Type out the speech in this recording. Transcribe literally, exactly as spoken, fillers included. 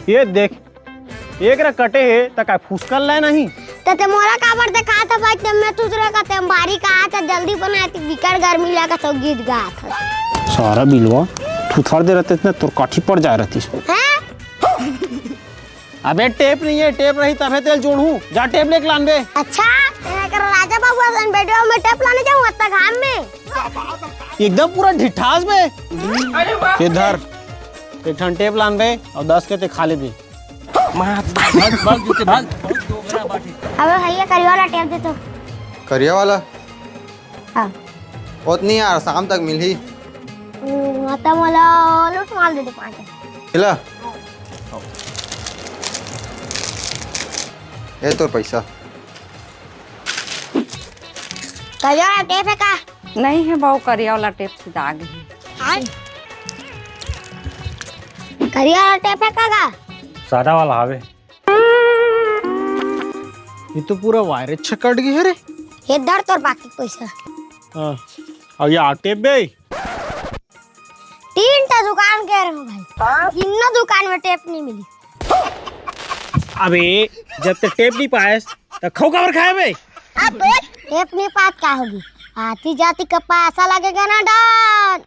ये देख, एक रा कटे हे, त काय फुसकल लाय नहीं? त ते मोला काबर देखात हस भाई, ते मैं तुझरे का ते भारी कहा त जल्दी बनाय, ते बिकट गर्मी लागत हे, गीत गात हस। सारा बिलवा थुथर दे रहते, इतना तोर काठी पड़ जाय रहती। हैं? अबे टेप नहीं है, टेप रही तभे तेल जोड़हूँ। जा टेप लेके लान बे। अच्छा, तेरा कर राजा बाबू असन बेटे में टेप लाने जाऊँ अत्ता घाम में? एकदम पूरा ढिठास बे। ये धर, एक ठन टेप लान बे और दस के ते खा ले बे। भाग, भाग, जूते, भाग। अबे भैया, करिया वाला टेप दे तो। करिया वाला? हाँ। ओतनी यार, शाम तक मिलही। हम्म, त मोला लूट माल दे दे पाँच। मिला? ए तोर पैसा। करिया वाला टेप हे का? नहीं हे बाऊ, करिया वाला टेप सिदा गे हे। करिया वाला टेप हे का गा? सादा वाला हवे। ये तो पूरा वायरे छकट गे हे रे। ये धर तोर बाकी पैसा। हाँ। अउ ये टेप बे? तीन ठा दुकान के रहेंव भाई, तीनों दुकान में टेप नहीं मिली। अबे, जब ते टेप नहीं पायस, त खो काबर खाय बे? टेप नहीं पात का होही, आती जाती का पैसा लगेगा ना डॉन।